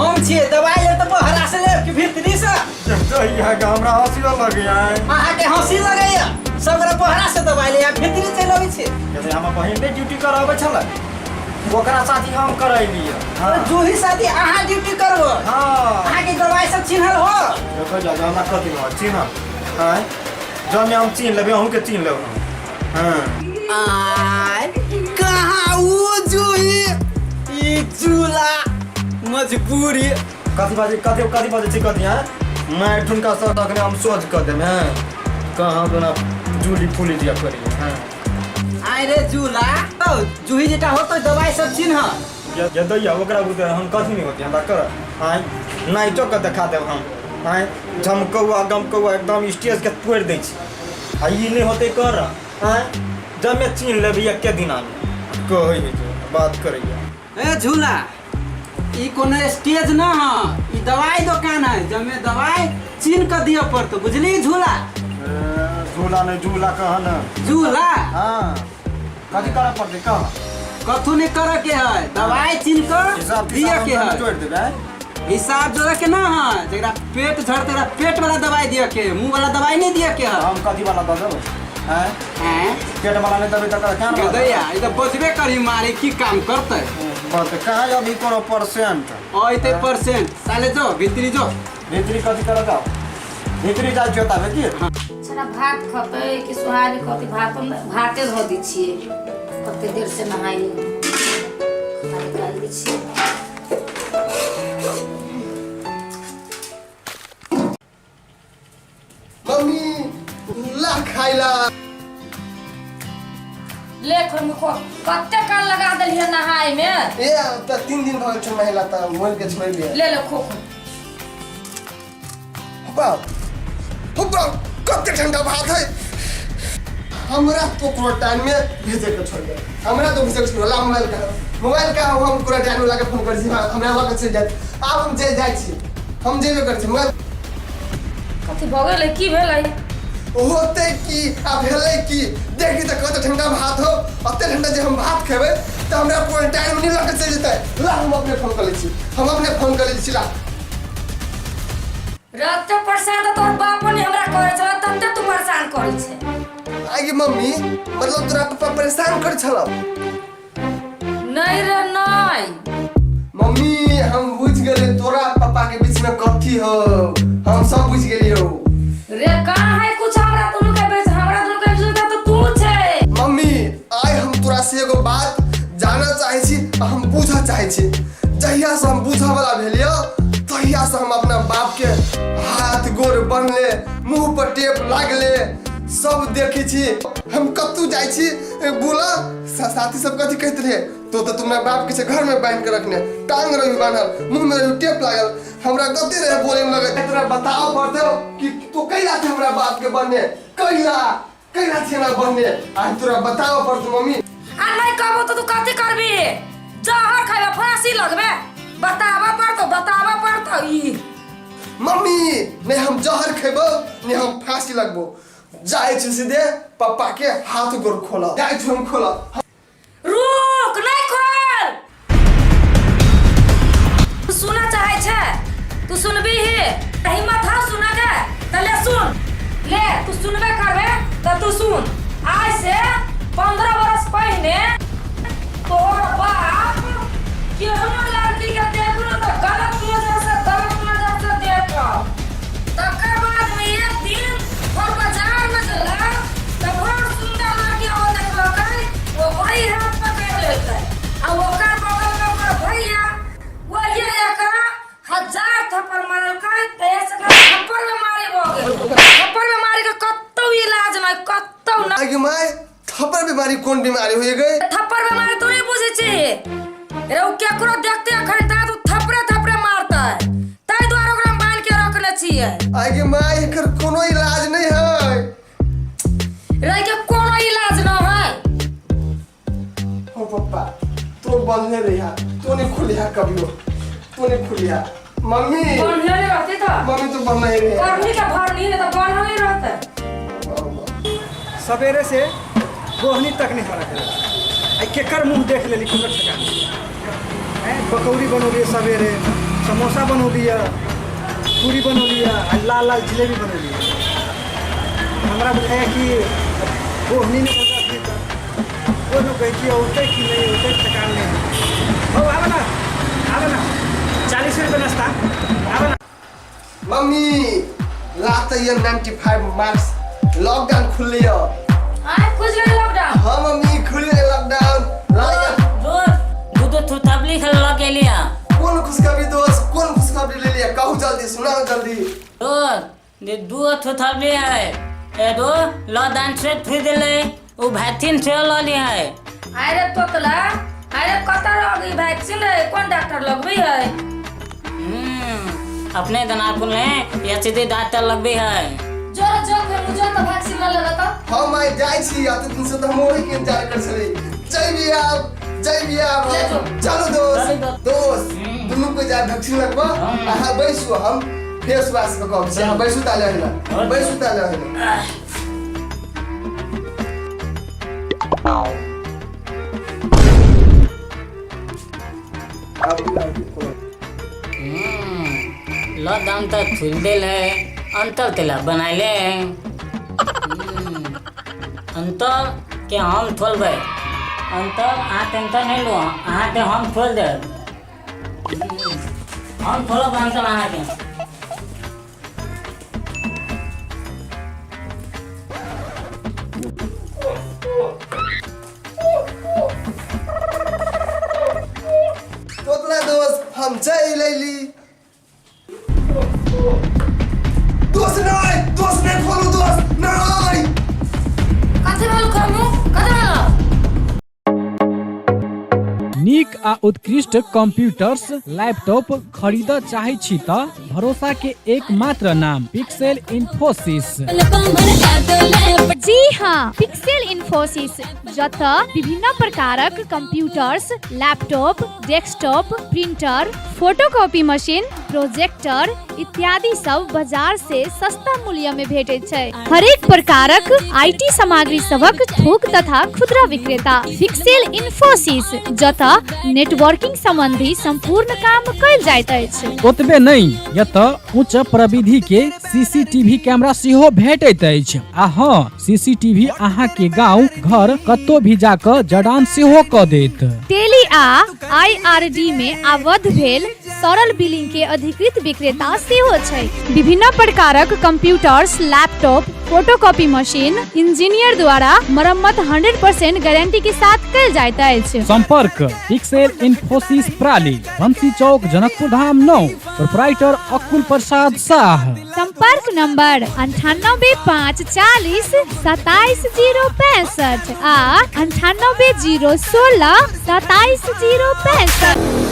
हम छियै दवाई लेब तऽ बहरा से लेब कि भीतरी से? यहाँ हमरा हँसी लगैया। अहाँके हँसी लगैया? सब गोरा बहरा से दवाई ले आ भीतरी चलि अबै छै। जैसे हमर बहिन नहि ड्यूटी कराबै छलै, ओकरा साथी हम करैलियै। हाँ। जूही साथी अहाँ ड्यूटी करबो? हाँ। अहाँके दवाई सब चिन्हल हो? देखो जा हमरा कथी हो चिन्ह आँय, जब हम चिन्ह लेबै, अहूँके चिन्ह लेब हम। हाँ। आय कहाँ वो जूही, ई चूला मजबूरी। कथी बाजे, कथी कथी बाजे छी, कथी? हाँ, मैं ठुनका सर तखने हम सोच कऽ देब। हाँ, कहाँ दोना जूली फूली दिया करिए। हाँ। आय रे जूला, तो जूही जेटा होतो दवाई सब चिन्ह। ये दैया ओकरा बुते हम कथी नहीं होती हमरा कर। आँय, नाइटो के देखा देब हम। आँय, झमकौआ गमकौआ एकदम स्टेज के तोड़ि दै छी आ ई नहि होतै कर। आँय, जमे चिन्ह लेबै एके दिनामे। कहै है जे बात करैया। ए झूला, ई कोनो स्टेज न है, ई दवाई दुकान है, जमे दवाई चिन्ह के दिए पड़तो, बुझली झूला? झूला नहीं, झूला कह न। झूला। हाँ, कथी करऽ पड़तै कह? कथू नहीं करे के है, दवाई चिन्ह के हिसाब दिए के है। जोड़ देबै आँय? हिसाब जोड़े के ना है, जरा पेट झड़ते ओकरा पेट वाला दवाई दिए के, मुंह वाला दवाई नहीं दिए के है। हम कथी वाला दऽ देबै आँय? हैं? पेट वाला नहीं देबै तऽ केना? गदैया, ई तऽ बचबे करी मारी की काम करतै? बस कहाँ अभी कोनो परसेंट अइते परसेंट साले, जो भीतरी जो। भीतरी कथी करऽ जाओ? भीतरी जाइ छियो ताबे की? छड़ा भात खतै कि सोहारी खतै? भात भाते धऽ दै छियै। कते देर से नहाइ निकालि दै छियै। मम्मी, ला खाइला। ले खो। कते काल लगा देलियै नहाय में? ए त 3 दिन भऽ गेल छौ महिला, त मोल के छोड़ि लिअ। ले ले, खो खो। बाप हो बाप, कते ठंडा भात है। हमरा तो क्वारंटाइन में भेजे के छोड़ दे, हमरा तो भेजे के छोड़। ला मोबाइल का, मोबाइल का। हम क्वारंटाइन वाला के फोन कर छी, हमरा लग के चलि जायत। आब हम जे जाइ छी, हम जेबे करै छी। मोबाइल कथी भऽ गेलै? की भेलै? होते की आ भेलै की? देखी तऽ कते ठंडा भात हो। अते ठंडा जे हम भात खेबै तऽ हमरा क्वारंटाइन में नहीं लऽ के चलि जेतै। ला, हम अपने फोन कर लै छी, हम अपने फोन कर लै छी, ला। रते परेशान तऽ तोहर बापो नहि हमरा करै छल, तते तू परेशान करै छै। आगे मम्मी, मतलब तोरा पप्पा परेशान कर छलौ? नहि रे, नहि। मम्मी, हम बुझ गेलियै तोरा पप्पा के बीच में कथी हो, हम सब बुझ गेलियै। रे, कहाँ है कुछ हमरा दुनू के बीच? हमरा दुनू के बीच तऽ तू छै। मम्मी, आइ हम तोरा से एगो बात जानऽ चाहै छी आ हम बुझऽ चाहै छी। जहिया से हम बुझऽ वाला भेलियै, तहिया से हम अपना बाप के हाथ गोर बन्हले, मुंह पर टेप लागले सब देखै छी। हम कतहु जाइ छी बोला, साथी सब कथी कहैत रहे? तो तऽ तुम्हारा बाप के छै घर में बांधि के रखने, टांग रही बान्हल, मुंह में रही टेप लागल। हमरा गलती रहे बोले में लगे। तोरा बताओ पड़तौ कि तू कैला थे हमरा बाप के बन्हने, कैला कैला थे हमरा बन्हने? आज तोरा बताओ पड़तौ मम्मी। आ नहीं कहबो तो तू कथी करबी? जहर खैबे, फांसी लगबे? बताबऽ पड़तौ, बताबऽ पड़तौ ई। मम्मी, नहीं हम जहर खेबो, नहीं हम फांसी लगबो। जाइ छी सीधे पप्पा के हाथ गोर खोला जाइ छी हम, खोला। रुक, नहीं खोल। तू सुनऽ चाहै छै? तू सुनबी ही त हिम्मत हौ सुनऽ के? त ले सुन ले। तू सुनबे करबे त तू सुन। आज से 15 बरस पहिने तोहर बाप केहनो लड़की के देखू न त गलत नजर से, गलत नजर से देखो। तकर बाद में एक दिन और बाजार में गेला त बड़ सुंदर लड़की ओ देखलकै, ओ वही हाथ पकड़ लेलकै आ ओकर बगल में ओकर भैया वही एकरा हजार थप्पड़ मारलकै। त एकरा थप्पड़ में मारे भऽ गेल। थप्पड़ में मारे के कतौ इलाज नहि, कतौ नहि। आगे माय, थप्पड़ बीमारी कोन बीमारी हो गई? थप्पड़ बीमारी तू नहीं बुझै छी रे। उ केकरो देखते अखन ता तू थप्पड़े थप्पड़े मारतै, ताहि दुआरे ओकरा बांध के रखने छियै। आगे माय, एकर कोनो इलाज नहीं है? रे के कोनो इलाज न है। हो पप्पा, तो बंधले रहिया, तो नहीं खुलिया कभियो, तो नहीं खुलिया मम्मी। बन्हले नहीं रहते तो मम्मी, तो बंधले रहिया। करनी के भरनी नहीं तो बन्हले नहीं रहते। सवेरे से गोहनी तक नहीं हरा के आ केकर मुंह देख लेली, कोनो ठेकान हैं। पकौड़ी बनौलिए सवेरे। समोसा बनौली यऽ, पूरी बनौली यऽ आ लाल लाल जिलेबी बनौली यऽ। हमरा बुझाइए कि बोहनी नहि बनल तऽ कोनो कहै कि औतै कि नहि औतै, ठेकान नहि। हौ, आब ना, आब ना, 40 रुपये नाश्ता, आब ना। मम्मी, लाते ये 95 मार्क्स, लॉकडाउन खुलले ये। आय, खुल गेलै लॉकडाउन? हाँ मम्मी, खुल गेलै लॉकडाउन लाइए। दोस्त, दू दू थुथाबली खेल लऽ के एलियै। कोन खुशखबरी दोस्त? कोन खुशखबरी ले लिया? कहू जल्दी, सुनाओ जल्दी। दोस्त, जे दू थुथाबली है, एगो लॉकडाउन से थुइ देलै, ओ वैक्सीन से लऽ ली है। अरे तोतला, अरे कतऽ रह गई वैक्सीन रे? कोन डॉक्टर लगबी है? अपने दनापुर में एच डी डॉक्टर लगबे है। जो जो, फेर जो तऽ वैक्सीन ल लेलक तऽ। हम आइ जाइ छी। एते दिन से तऽ हम ओही के इंतजार कर छली। जइबी आब, जइबी आब। ले जो। चलू दोस्त। दोस्त, दुनू को जाय वैक्सीन लगबा। अहाँ बैसू, हम फेस वाश कऽ कहब छी। अहाँ बैसू ताले अहिना, बैसू ताले अहिना। लॉकडाउन तऽ खुल देल है, अंतर तेला बनाइले है। अंतर के हम खोलबै। अंतर, अहाँ टेंशन नहीं लो, अहाँके हम खोल देब। हम खोलब अंतर अहाँके। तोतला दोस्त, हम चलि अयली। दोस्त, नहीं दोस्त, नहीं खोलू दोस्त, नहीं। कथी भेल कमू? कथी भेल? नीक आ उत्कृष्ट कंप्यूटर्स, लैपटॉप खरीदऽ चाहै छी तऽ भरोसा के एकमात्र नाम पिक्सेल इन्फोसिस। जी हाँ, पिक्सेल इन्फोसिस, जतऽ विभिन्न प्रकारक computers, laptop, desktop, printer, photocopy machine, projector इत्यादि सब बाजार से सस्ता मूल्य में भेटैत छै। हरेक प्रकारक IT सामग्री सभक थोक तथा खुदरा विक्रेता पिक्सेल इन्फोसिस, जतऽ नेटवर्किंग संबंधी संपूर्ण काम कयल जाइत अछि। ओतबे नहि, एतऽ उच्च प्रविधि के सीसीटीवी कैमरा सेहो भेटैत अछि। आ हँ, सीसीटीवी अहाँ के गांव घर कतौ भी जाकऽ जड़ान सेहो कऽ देत। टेली आ आईआरडी में आबद्ध भेल सरल बिलिंग के अधिकृत विक्रेता सेहो छै। विभिन्न प्रकारक computers, laptop, photocopy machine engineer द्वारा मरम्मत 100% गारंटी के साथ कयल जाइत अछि। संपर्क: पिक्सेल इन्फोसिस प्राली, बंसी चौक, जनकपुर धाम 9, प्रोपराइटर अकुल प्रसाद शाह। संपर्क नंबर 9854027065 आ 9801627065।